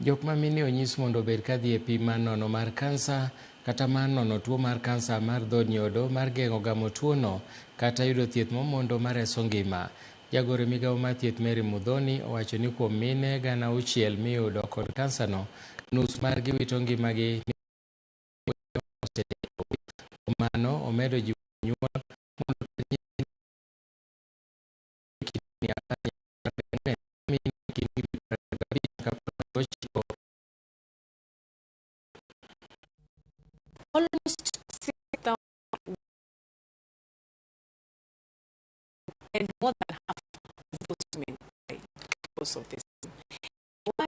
Jok ma mine onyis mondo obed kadhi e pim mar nono mar kansa kata mar nono tuo mar kansa mar dho nyodo mar geng'o gamo tuono kata yudo thieth momondo mareso ngima. Jagoro e migawo mar thieth Mary Muthoni owacho ni kuom mine 6,000 miyudo kod kansano, nus margi wito ngimagi. Kuom mano, omedo jiwo jonyuol mondo oter nyithindgi higni 14 mine kind higni 25 nyaka 29. Almost 6,000 and more than half of those women die because of this. Why?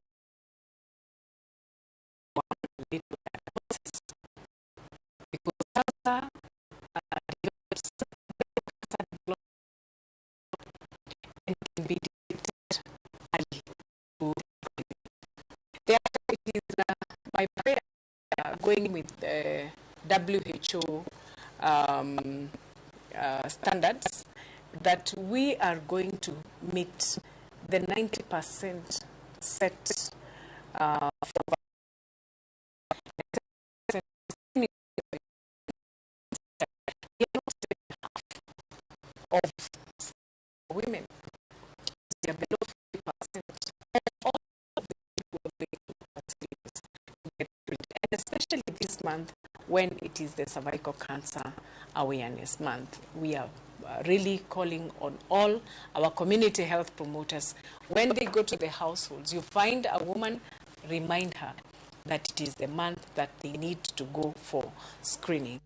Little diagnosis. Because cancer develops, cancer develops and can be detected early. Therefore, it is my prayer going with the WHO standards that we are going to meet the 90% set for of women. They are below 50% of all of the people facilities to get treated. And especially this month when it is the Cervical Cancer Awareness Month. We are really calling on all our community health promoters. When they go to the households, you find a woman, remind her that it is the month that they need to go for screening.